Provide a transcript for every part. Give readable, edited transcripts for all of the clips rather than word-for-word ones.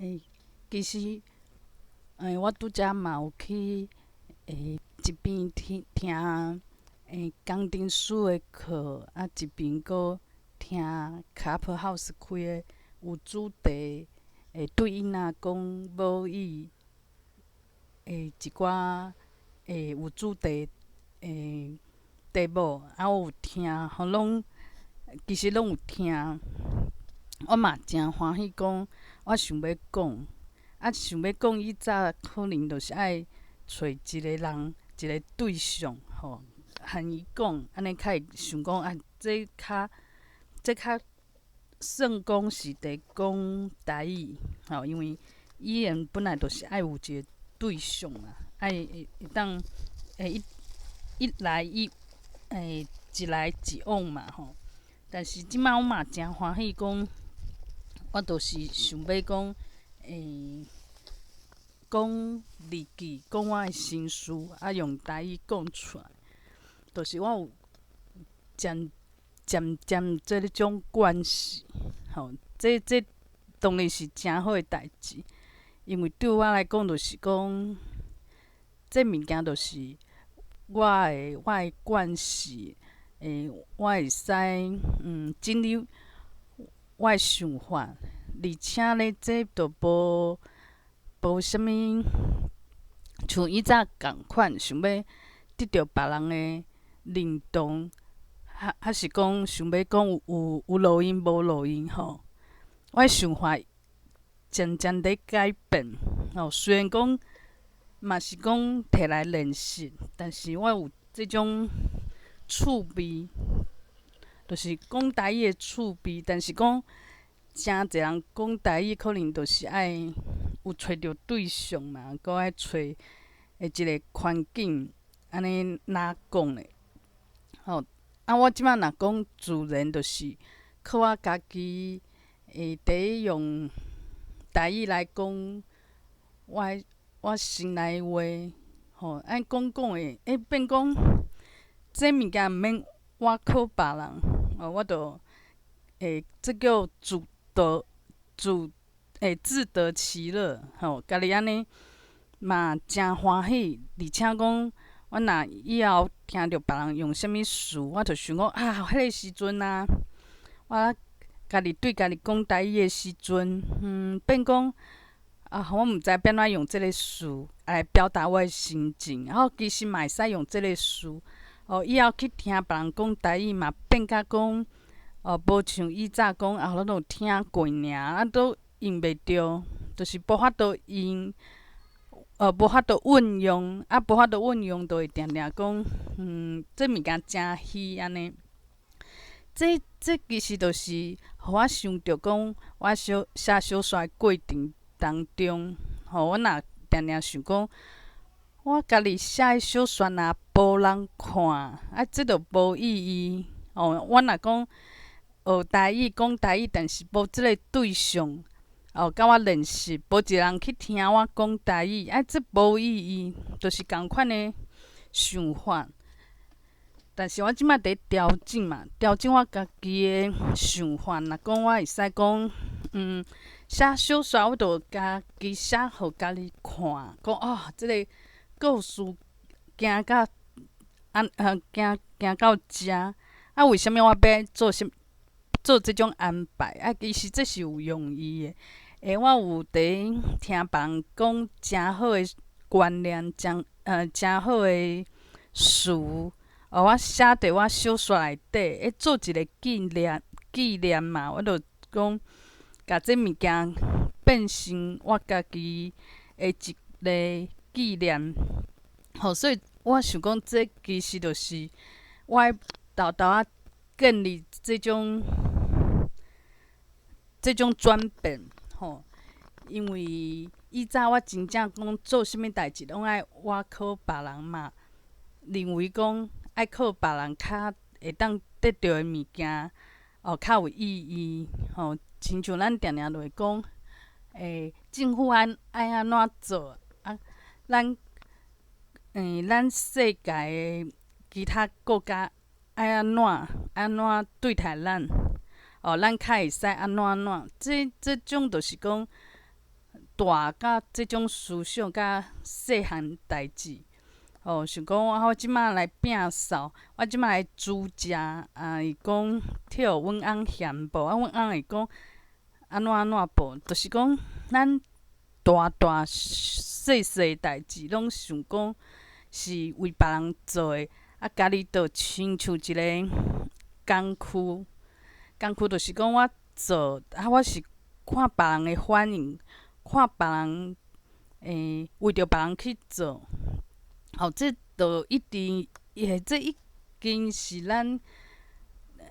欸，其實，欸，我拄才嘛有去，欸，一邊聽聽，欸，工程師的課，啊，一邊閣聽 Clubhouse 開的有主題，會對囡仔講母語，欸，一寡，欸，有主題，欸，題目，啊，我有聽，吼，攏其實攏有聽，我嘛誠歡喜講，我想欲講。啊，想欲講以早可能就是愛揣一個人，一個對象吼，和伊講，按呢較會想講啊，這較算講是佇講台語吼，因為語言本來就是愛有一個對象嘛，愛會會當會一一來一欸一來一往嘛吼。但是這擺我嘛誠歡喜講，我就是想欲講。欸，講日記，講我的心事，啊，用台語講出來，就是我有漸漸漸這種關係，吼，這這當然是誠好的代誌，因為對我來講，就是講，這物件就是我的我的關係，欸，我會使整理我的想法。而且咧，這就無無啥物像以早仝款，想欲得著別人的認同，抑抑是講想欲講有有路用無路用吼。我的想法漸漸佇改變，吼。雖然講嘛是講提來練習，但是我有這種趣味，就是講台語的趣味，但是講。誠濟人講台語，可能就是愛有揣著對象嘛，閣愛揣的一個環境，按呢來講咧。吼，啊，我這擺若講自然，就是靠我家己會佇用台語來講我我心內話，吼，按講講的，欸，變講這物件毋免倚靠別人，哦，我就會這叫自得自會自得其樂，吼，家己按呢嘛誠歡喜，而且講我若以後聽著別人用啥物詞，我就想講啊，彼个時陣啊，我家己對家己講台語的時陣，變講啊，我毋知欲按怎用這个詞來表達我的心情，然後其實嘛會使用這个詞，哦，以後去聽別人講台語嘛，變甲講。哦，無像以早講啊，攏有聽過爾，啊都用袂著，就是無法度用，無法度運用，啊，無法度運用，就會定定講，這物件誠虛按呢。這這其實就是予我想著講，我小寫小說的過程當中，吼，我若定定想講，我家己寫的小說若無人看，啊，這就無意義。哦，我若講。學台語，講台語，但是無這个對象，哦，佮我練習，無一個人去聽我講台語，啊，這無意義，就是仝款的想法。但是我這擺佇調整嘛，調整我家己的想法。若講我會使講，寫小說，我就家己寫予家己看，講哦，這个故事行到按行行到遮，啊，為啥物我欲做啥？做這種安排，啊，其實這是有用意的。欸，我有佇聽別人講誠好的觀念，誠誠好的詞，哦，我寫佇我小說內底，欸，做一個紀念紀念嘛，我就講，共這物件變成我家己的一個紀念。吼，所以我想講，這其實就是我沓沓仔建立這種。這種轉變，吼，因為以早我真正講做啥物代誌攏愛倚靠別人嘛，認為講愛靠別人較會當得著的物件，哦，較有意義，吼，親像咱定定就會講，欸，政府愛愛按怎做啊？咱，欸，咱世界的其他國家愛按怎按怎對待咱？哦，咱較會使按怎按怎？這這種就是講，大佮這種思想佮細漢代誌，吼，想講啊，我這馬來摒掃，我這馬來煮食，啊，會講替阮翁嫌無？啊，阮翁會講按怎按怎無？就是講咱大大細細代誌，攏想講是為別人做的，啊，家己就親像一个工具，工具就是講我做，啊，我是看別人的反應，看別人為著別人去做，吼，這就一定，這已經是咱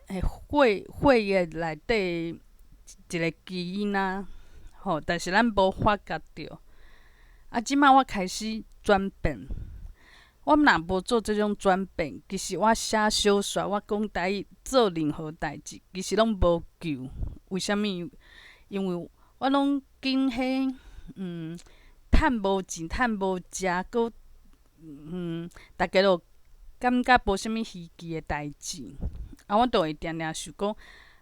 血液內底一个基因啊，吼，但是咱無發覺著。啊，這馬我開始轉變，我若無做這種轉變，其實我寫小說，我講台語，做任何代誌，其實攏無救。為啥物？因為我攏緊彼趁無錢，趁無食，閣逐家都感覺無啥物稀奇的代誌，啊，我就會定定想講，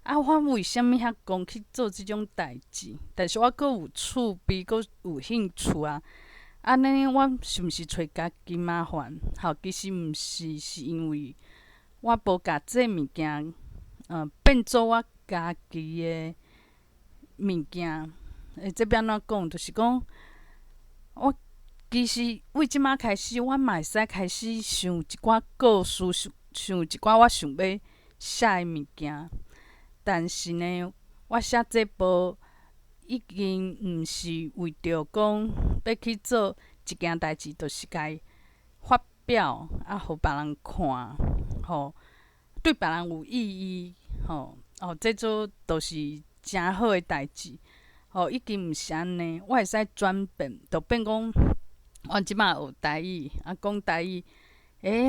啊，我為啥物遐戇去做這種代誌？但是我閣有趣味，閣有興趣啊！按呢，我是毋是揣家己麻煩？吼，其實毋是，是因為我無共這物件，變做我家己的物件。這欲按怎講？就是講，我其實為這馬開始，我嘛會使開始想一寡故事，想想一寡我想欲寫的物件。但是呢，我寫這部已經毋是為著講欲去做一件代誌，就是共伊發表啊，予別人看，吼，對別人有意義，吼，哦，這做就是誠好的代誌，吼，已經毋是按呢，我會使轉變，就變講我這馬學台語，啊，講台語，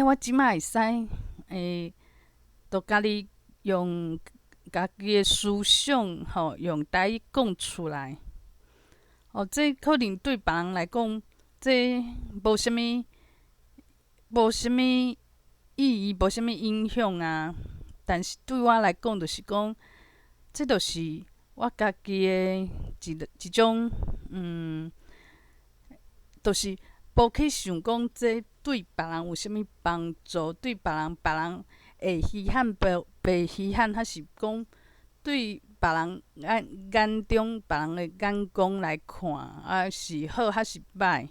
我這馬會使，就家己用家己的思想，吼，用台語講出來，哦，這可能對別人來講，這無啥物，無啥物意義，無啥物影響啊。但是對我來講，就是講，這就是我家己的一種，就是無去想講這對別人有啥物幫助，對別人，別人會稀罕無袂稀罕，還是講對別人眼中別人的眼光來看，啊是好還是䆀，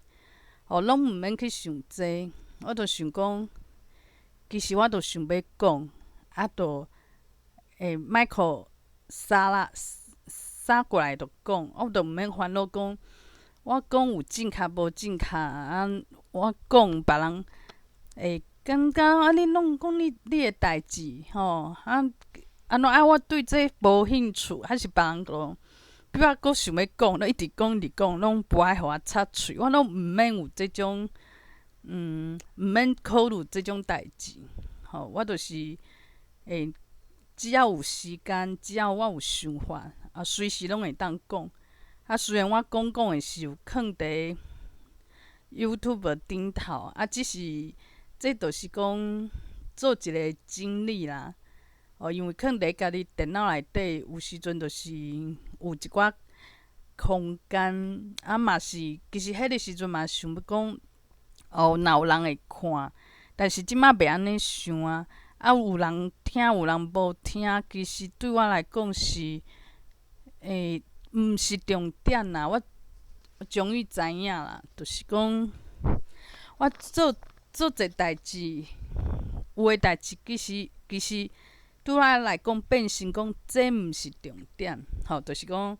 哦，攏毋免去想這，我就想講，其實我就想欲講，啊，就麥克沙啦沙過來就講，我就毋免煩惱講，我講有正確無正確啊？我講別人會感覺啊，你攏講你的代誌吼，啊按怎啊？我對這無興趣，還是別人講，比我閣想欲講，攏一直講一直講，攏無愛予我插喙，我攏毋免有這種，毋免考慮這種代誌，吼，我就是只要有時間，只要我有想法，啊，隨時攏會當講。啊，雖然我講講的是有囥佇 YouTube 頂頭，啊，只是這就是講做一个整理啦。哦，因為囥佇家己電腦內底，有時陣就是有一寡空間，啊嘛是，其實彼个時陣嘛想欲講，哦，若有人會看，但是這馬袂按呢想啊。啊，有人聽，有人無聽，其實對我來講是，毋是重點啦。我終於知影啦，就是講，我做做這代誌，有的代誌其實對我來講變成講這毋是重點，吼，就是講，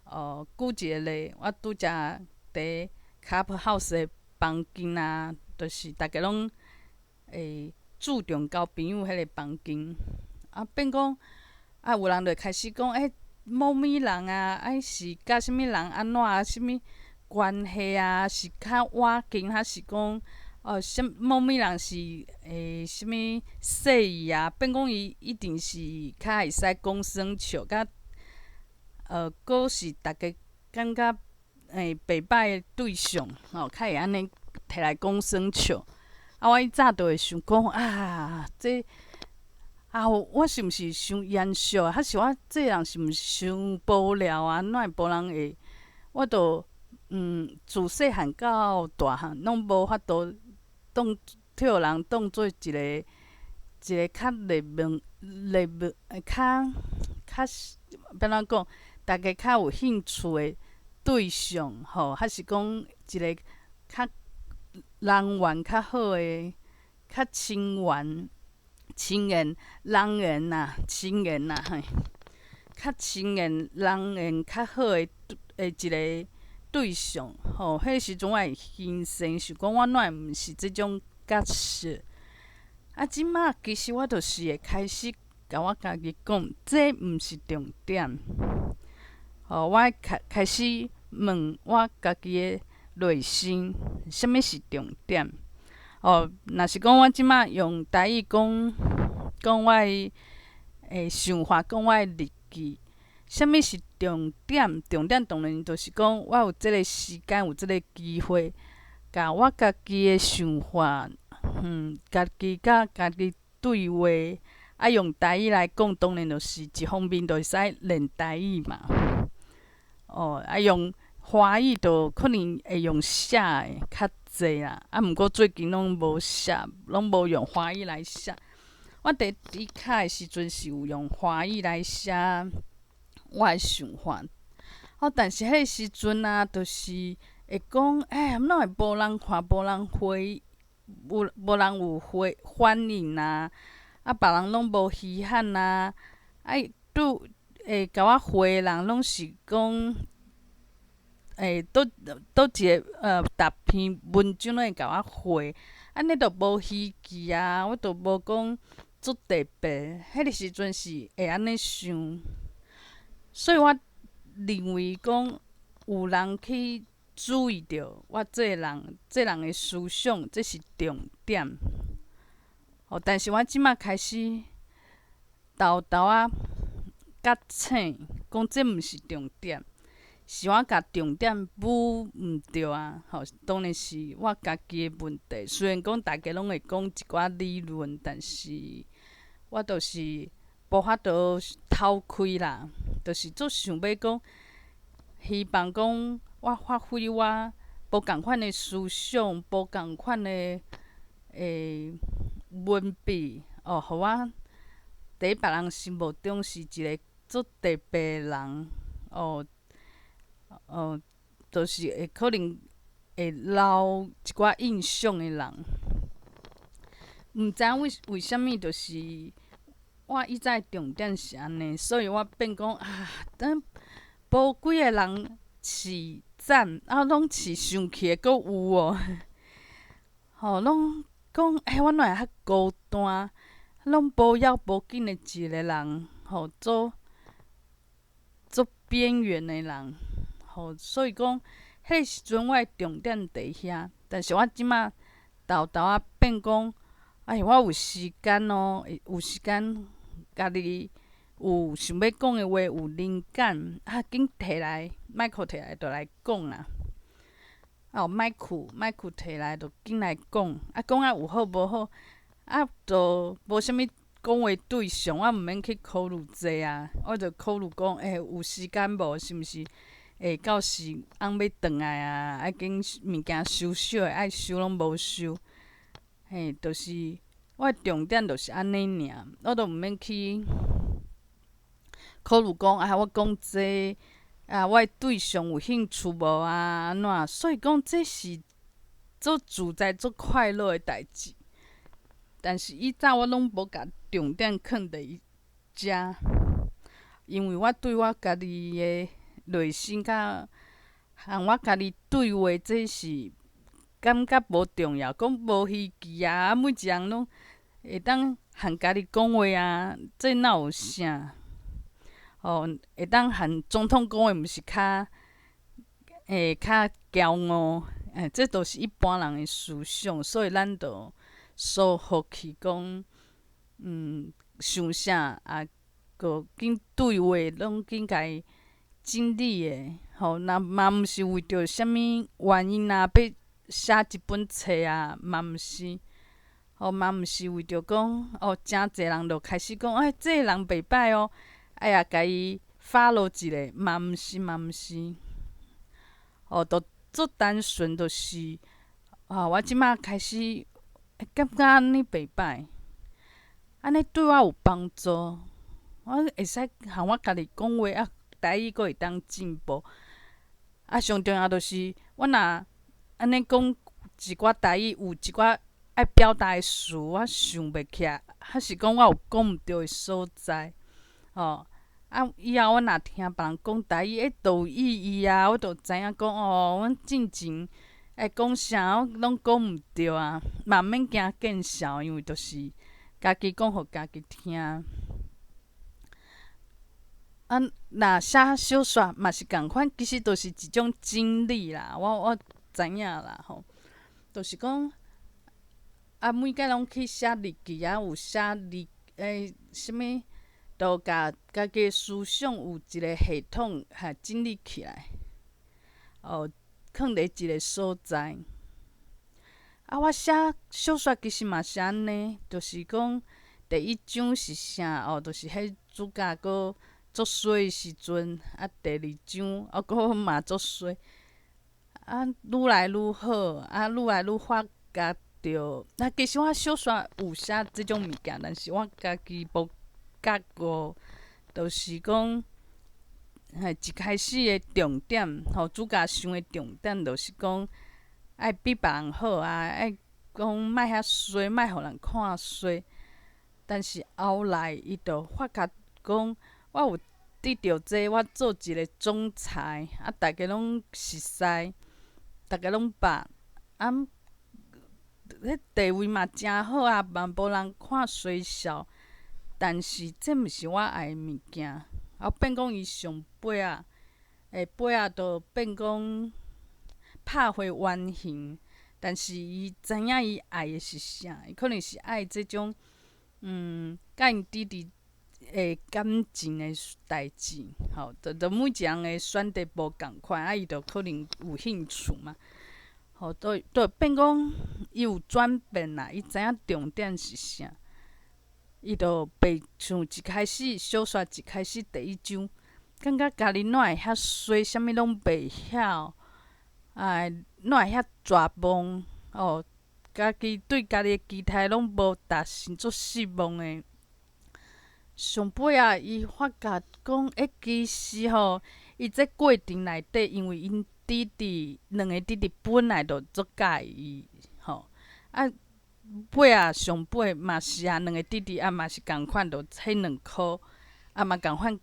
哦，舉一個例，我拄才佇 Clubhouse 的房間啊，就是逐家攏會注重交朋友彼个房間，啊變講，啊有人就開始講，某物人啊，啊是佮啥物人按怎啊，啥物關係啊，是較倚近，還是講，哦，啥某物人是啥物說伊啊？變講伊一定是較會使講耍笑，佮閣是逐家感覺袂䆀的對象，吼，較會按呢提來講耍笑。啊，我以早就會想講啊，這啊，我是毋是傷嚴肅啊？還是我這人是毋是傷無聊啊？哪會無人會？我就自細漢到大漢，攏無法度當予人當做一個較熱門、熱門、較較欲按怎講，大家較有興趣的對象吼，還是講一個較人緣較好的、較親緣、親緣人緣啦、親緣啦，嘿，較親緣人緣較好的一個對象吼。彼時陣我會心生想講，我哪會毋是這種角色？啊，這馬其實我就是會開始共我家己講，這毋是重點。吼，我開始問我家己的內心，啥物是重點？哦，若是講我這馬用台語講講我的想法，講我的日記，啥物是重點？重點當然就是講我有這个時間，有這个機會，共我家己的想法，家己佮家己對話。啊，用台語來講，當然就是一方面就會使練台語嘛。哦，啊，用華語就可能會用寫的較濟啦。啊，毋過最近攏無寫，攏無用華語來寫。我佇 Dcard 的時陣是有用華語來寫我的想法。哦，但是彼个時陣啊，就是會講，欸，哪會無人看，無人回，無人有回反應啊？啊，別人攏無稀罕啊！啊，對會共我回的人攏是講，佗佗一个逐篇文章攏會共我回，按呢就無稀奇啊！我就無講足特別，彼个時陣是會按呢想，所以我認為講有人去注意著我這个人，這人的思想，這是重點。哦，但是我這馬開始沓沓仔覺醒，講這毋是重點，是我共重點舞毋著啊！吼，當然是我家己的問題。雖然講大家攏會講一寡理論，但是我就是無法度透開啦，就是足想欲講，希望講我發揮我無仝款的思想，無仝款的文筆哦，予我佇別人心目中是一個足特別的人哦哦，就是會可能會留一寡印象的人。毋知影為啥物，就是我以前重點是按呢，所以我變講啊，等無幾个人飼讚，啊，攏飼生氣的閣有哦，吼，攏講欸，我哪會較孤單，攏無要無緊的一个人，吼，做做邊緣的人，吼，所以講，彼個時陣我的重點佇遐，但是我這馬沓沓仔變講，哎，我有時間哦，有時間，家己有想欲講的話，有靈感，啊，緊提來，麥克提來就來講啦。哦，麥克提來就緊來講，啊，講啊有好無好，啊，就無啥物講話對象，我毋免去考慮這啊，我就考慮講，欸，有時間無？是毋是？會到時翁欲轉來啊，愛緊物件收小的，愛收攏無收，嘿，就是我的重點就是按呢爾，我都毋免去考慮講啊，我講這啊，我的對象有興趣無啊？按怎？所以講這是足自在、足快樂的代誌。但是以早我攏無共重點囥佇遮，因為我對我家己的內心佮和我家己對話，這是感覺無重要，講無稀奇啊！每一人攏會當和家己講話啊，這哪有啥？哦，會當和總統講話，毋是較會較驕傲？欸，這都是一般人的思想，所以咱就疏忽去講，想啥啊，閣緊對話，攏緊共伊整理的，吼，若嘛毋是為著啥物原因啊，欲寫一本冊啊，嘛毋是，吼，嘛毋是為著講，哦，誠濟人就開始講，欸，這个人袂䆀哦，愛啊共伊 follow 一下，嘛毋是，嘛毋是，哦，都足單純，就是啊，我這馬開始會感覺按呢袂䆀，按呢對我有幫助，我會使含我家己講話啊，台語閣會當進步。啊，上重要就是我若按呢講一寡台語，有一寡愛表達的詞，我想袂起來，還是講我有講毋著的所在，吼。啊，以後我若聽別人講台語，欸，就有意義啊！我就知影講哦，阮進前會講啥，我攏講毋著啊，嘛毋免驚見笑，因為就是家己講予家己聽。啊，若寫小說嘛是仝款，其實就是一種經歷啦，我知影啦吼，就是講啊，每擺攏去寫日記啊，有寫日欸，啥物？就共家己思想有一個系統，哈整理起來，哦，囥佇一個所在。啊，我寫小說其實嘛是按呢，就是講第一章是啥？哦，就是彼主角閣足細的時陣，啊，第二章啊，閣嘛足細，啊，愈來愈好，啊，愈來愈發覺著。啊，其實我小說有寫這種物件，但是我家己無覺悟，就是講，嘿，一開始的重點，吼，主角想的重點，就是講愛比別人好啊，愛講莫遐衰，莫予人看衰。但是後來，伊就發覺講，我有得著這個，我做一個總裁，啊，逐家攏熟似，逐家攏捌，啊，彼地位嘛誠好啊，嘛無人看衰笑。但是這毋是我愛的物件，啊變講伊上尾仔，下尾仔就變講拍回原形，但是伊知影伊愛的是啥，伊可能是愛這種，佮𪜶弟弟的感情的代誌，吼，就每一個人的選擇無仝款，啊，伊就可能有興趣嘛，吼，就變講伊有轉變啦，伊知影重點是啥。伊就袂像一開始小說一開始第一章，感覺家己哪會遐衰，啥物攏袂曉，哎，哪會遐絕望？哦，家己對家己的期待攏無達成，足失望的。上尾仔，伊發覺講，欸，其實吼，伊這過程內底，因為𪜶弟弟兩个弟弟本來就足佮意伊，吼，啊。尾仔上尾嘛是啊，兩个弟弟啊嘛是仝款，就彼兩箍啊嘛仝款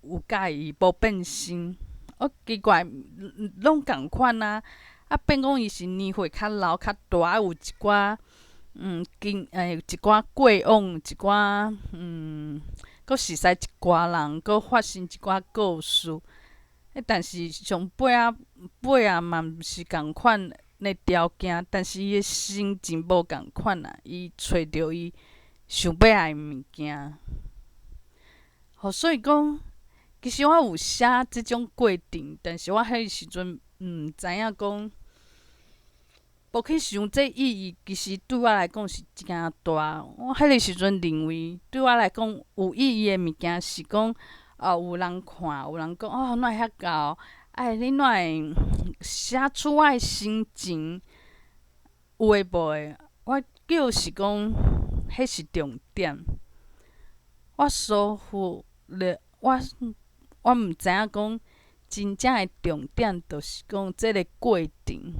有佮意伊，無變心。哦，奇怪，攏仝款啊！啊，變講伊是年歲較老較大，有一寡經欸，一寡過往，一寡閣熟似一寡人，閣發生一寡故事。欸，但是上尾仔尾仔嘛毋是仝款的條件，但是伊的心情無仝款啊！伊揣著伊想欲愛的物件，吼，所以講，其實我有寫這種過程，但是我彼個時陣毋知影講，無去想這意義，其實對我來講是誠大。我彼個時陣認為，對我來講有意義的物件是講，哦，有人看，有人講，哦，哪會遐𠢕？哎，你哪會寫出我的心情？有的無的，我就是講，彼是重點。我疏忽了，我毋知影講，真正的重點就是講這个過程，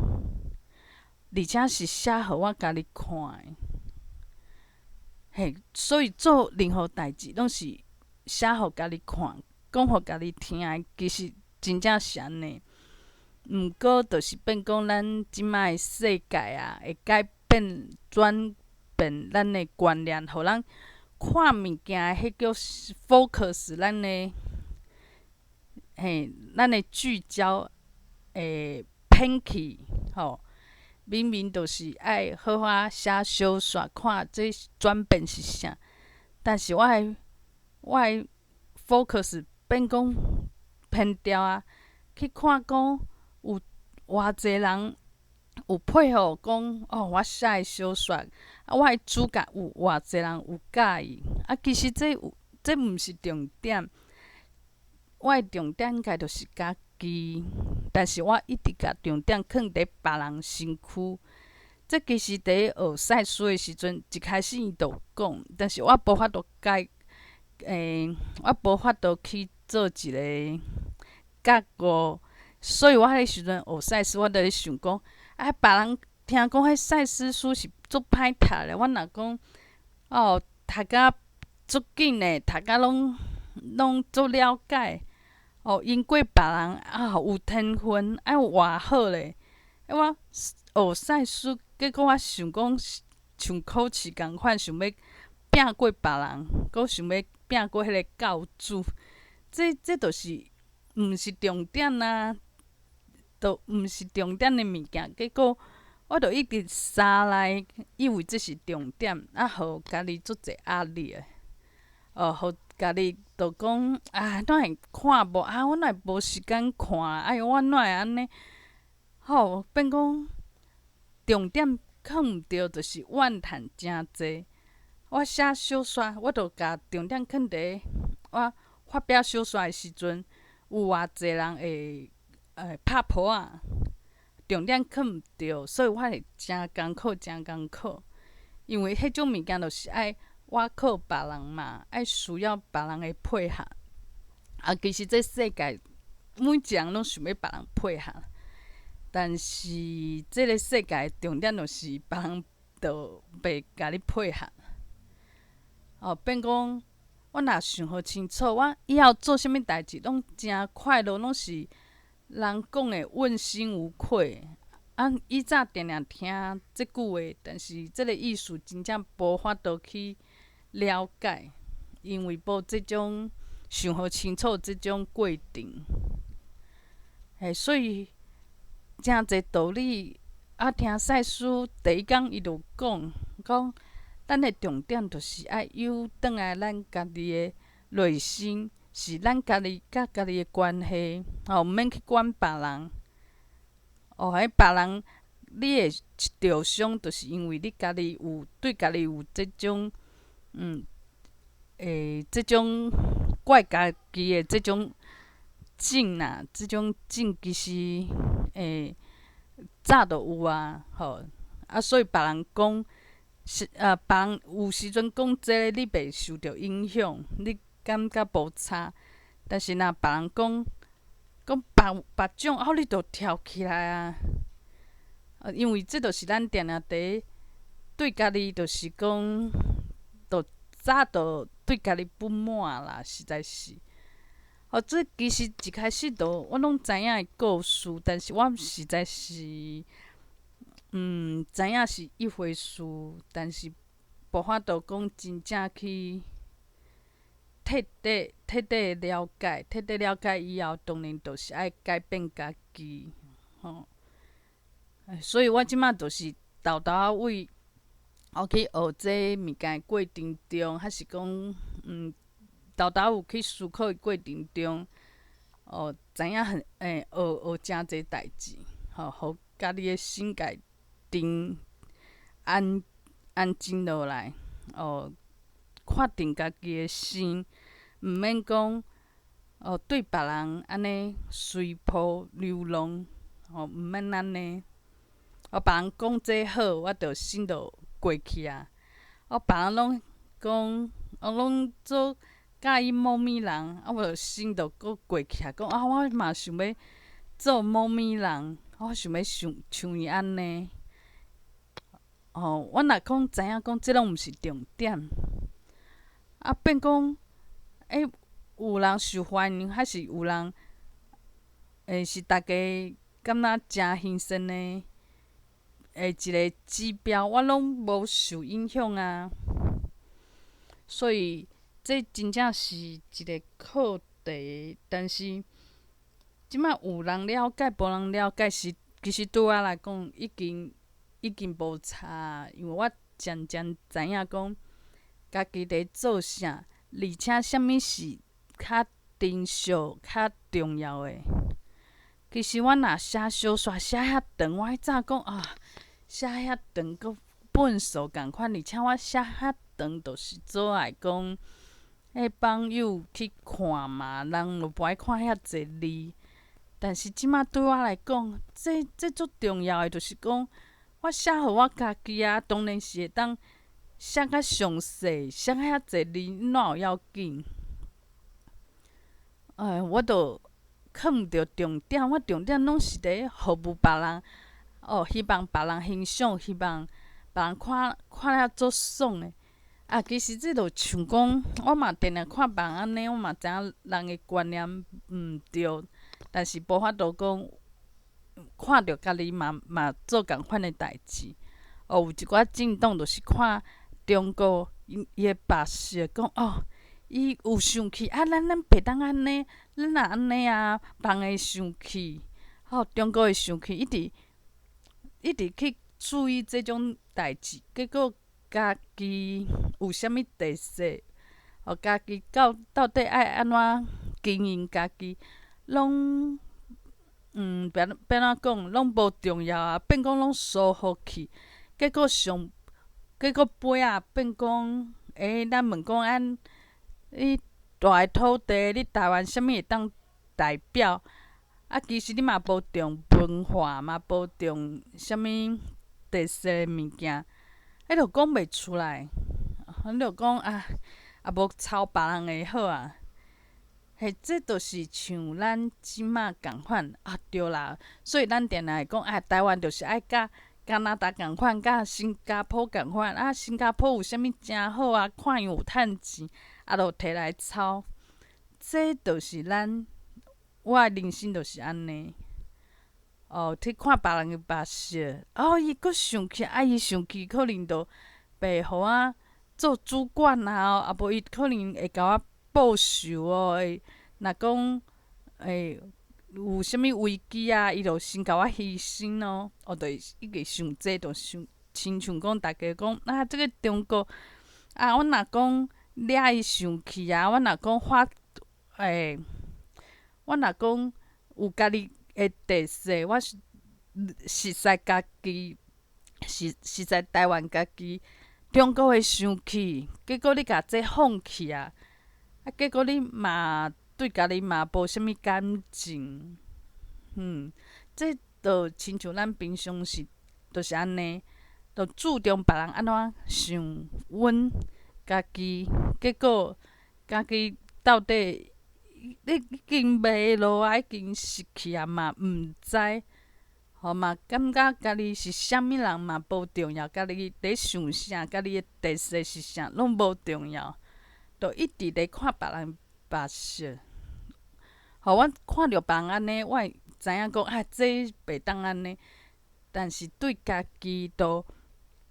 而且是寫予我家己看的。嘿，所以做任何代誌，攏是寫予家己看，講予家己聽的，其實真正是按呢。毋過，就是變講咱這擺的世界啊，會改變、轉變咱的觀念，予咱看物件，彼叫 focus，咱的嘿，咱的聚焦會偏去，吼。明明就是愛好好寫小說，看這轉變是啥，但是我的 focus 變講偏掉啊，去看講有偌濟人有配合講哦，我寫的小說，啊，我的主角有偌濟人有佮意，啊，其實這有這毋是重點，我的重點應該就是共己，但是我一直共重點囥佇別人身軀。這其實佇學賽斯的時陣，一開始伊就有講，但是我無法度改，我無法度去做一个覺悟，所以我彼時陣學賽斯，我就咧想講，啊，別人聽講彼賽斯書是足歹讀的，我若講，哦，讀甲足緊的，讀甲攏足了解，哦，贏過別人啊，有天分，愛偌好咧。我學賽斯，結果我想講，像考試仝款，想欲拚過別人，閣想欲拚過彼个教主，這就是毋是重點啊，都毋是重點的物件。結果我就一直沙來，以為這是重點，啊，予家己足濟壓力的，哦，予家己就講啊，哪會看無啊？我哪會無時間看？哎喲，我哪會按呢？吼，變講重點囥毋著，就是怨嘆誠濟。我寫小說，我就共重點囥佇我發表小說的時陣，有偌濟人會拍噗仔，重點囥毋著，所以我會誠艱苦，誠艱苦。因為彼種物件就是愛我靠別人嘛，愛需要別人的配合。啊，其實這世界每一個人攏想欲別人配合。但是這个世界重點就是別人就袂共你配合。哦，變講我若想予清楚，我以後做啥物代誌攏誠快樂，攏是人講的問心無愧。啊，以早定定聽這句話，但是這个意思真正無法度去了解，因為無這種想予清楚這種過程。嘿，所以誠濟道理，啊，聽賽斯第一工伊就講，講咱的重點就是愛誘轉來咱家己的內心，是咱家己佮家己的關係，吼，毋免去管別人。哦，彼別人你會著傷，就是因為你家己有對家己有這種，這種怪家己的這種症啦，這種症其實早就有啊，吼，啊，所以別人講是啊，別人有時陣講這个，你袂受著影響，你感覺無差。但是若別人講講別別種，啊，你就跳起來啊！啊，因為這就是咱定定佇對家己，就是講，就早就對家己不滿啦，實在是。哦，這其實一開始就我攏知影的故事，但是我實在是，知影是一回事，但是無法度講真正去徹底、徹底了解，徹底了解以後，當然就是愛改變家己，吼。所以我這馬就是沓沓仔為我去學這物件的過程中，還是講，沓沓有去思考的過程中，哦，知影很學學誠濟代誌，吼，予家己的心共定安安靜落來，哦，看定家己的心，毋免講哦對別人按呢隨波流浪，吼，毋免按呢。哦，別人講這好，我就心就過去啊。哦，別人攏講，哦，攏做佮意某物人，啊，我就心就閣過去啊，講啊，我嘛想欲做某物人，我想欲像像伊按呢。吼，我若講知影講，這攏毋是重點。啊，變講，有人受歡迎，還是有人，是逐家感覺誠新鮮的，一个指標，我攏無受影響啊。所以，這真正是一个課題，但是這馬有人了解，無人了解，是其實對我來講，已經無差，因為我漸漸知影講，家己佇做啥，而且啥物是較珍惜、較重要的。其實我若寫小說寫遐長，我彼早講啊，寫遐長閣本數仝款，而且我寫遐長，就是做愛講，彼網友去看嘛，人就無愛看遐濟字。但是這馬對我來講，這足重要的，就是講我寫予我家己啊，當然是會當寫較詳細，寫遐濟字，哪有要緊？哎，我著囥毋著重點，我重點攏是佇服務別人，哦，希望別人欣賞，希望別人看看了足爽的。啊，其實這就像講，我嘛定定看別人按呢，我嘛知影人的觀念毋對，但是無法度講看著家己嘛嘛做仝款的代誌。哦，有一寡政黨就是看中國伊伊的白色，講哦，伊有生氣啊，咱袂當按呢，咱若按呢啊，別人會生氣，吼，中國會生氣，一直一直去注意這種代誌，結果家己有啥物特色，哦，家己到到底愛按怎經營家己，攏變變怎講，攏無重要啊，變講攏疏忽去，結果上結果尾仔變講，欸，咱問講按你蹛个土地，你台灣啥物會當代表？啊，其實你嘛無重文化，嘛無重啥物特色的物件，彼就講袂出來。你就講啊，啊無抄別人的好啊。嘿，這就是像咱這馬仝款啊，對啦。所以咱定定會講啊，台灣就是愛佮加拿大仝款，佮新加坡仝款啊。新加坡有啥物誠好啊？看𪜶有趁錢，啊，就提來抄。這就是咱我的人生就是按呢。哦，去看別人的目色，哦，伊閣生氣，啊，伊生氣可能就袂予我做主管啊，啊無伊可能會共我報仇哦。會若講會有啥物危機啊，伊就先共我犧牲咯。哦，就一直想這，就想親像講逐家講啊，這个中國啊，阮若講惹伊生氣啊，阮若講發欸，阮若講有家己的特色，我是實在家己，實實在台灣家己，中國會生氣，結果你共這放棄啊，啊，結果你嘛對家己嘛無啥物感情，這就親像咱平常時就是按呢，就注重別人按怎想阮家己，結果家己到底你已經迷路啊，已經失去啊嘛，毋知，吼嘛感覺家己是啥物人嘛無重要，家己佇想啥，家己的特色是啥，攏無重要，就一直佇看別人目色。予阮看著別人按呢，我會知影講啊，這袂當按呢。但是對家己都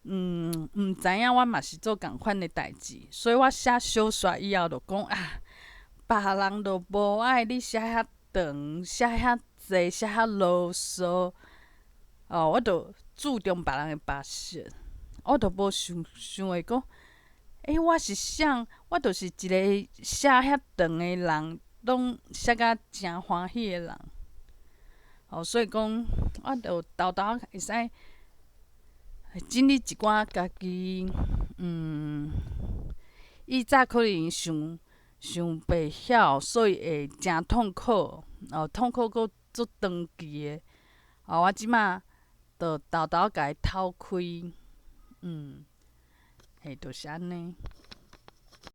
毋知影，我嘛是做仝款的代誌，所以我寫小說以後就講啊，別人都無愛你寫遐長，寫遐濟，寫遐囉嗦。哦，我就注重別人的目色，我就無想想會講，欸，我是啥？我就是一个寫遐長的人，攏寫甲誠歡喜的人。哦，所以講，我就沓沓會使整理一寡家己，以早可能想想袂曉，所以會誠痛苦，哦，痛苦閣足長期的。哦，我這馬就沓沓共伊透開，嘿，就是按呢。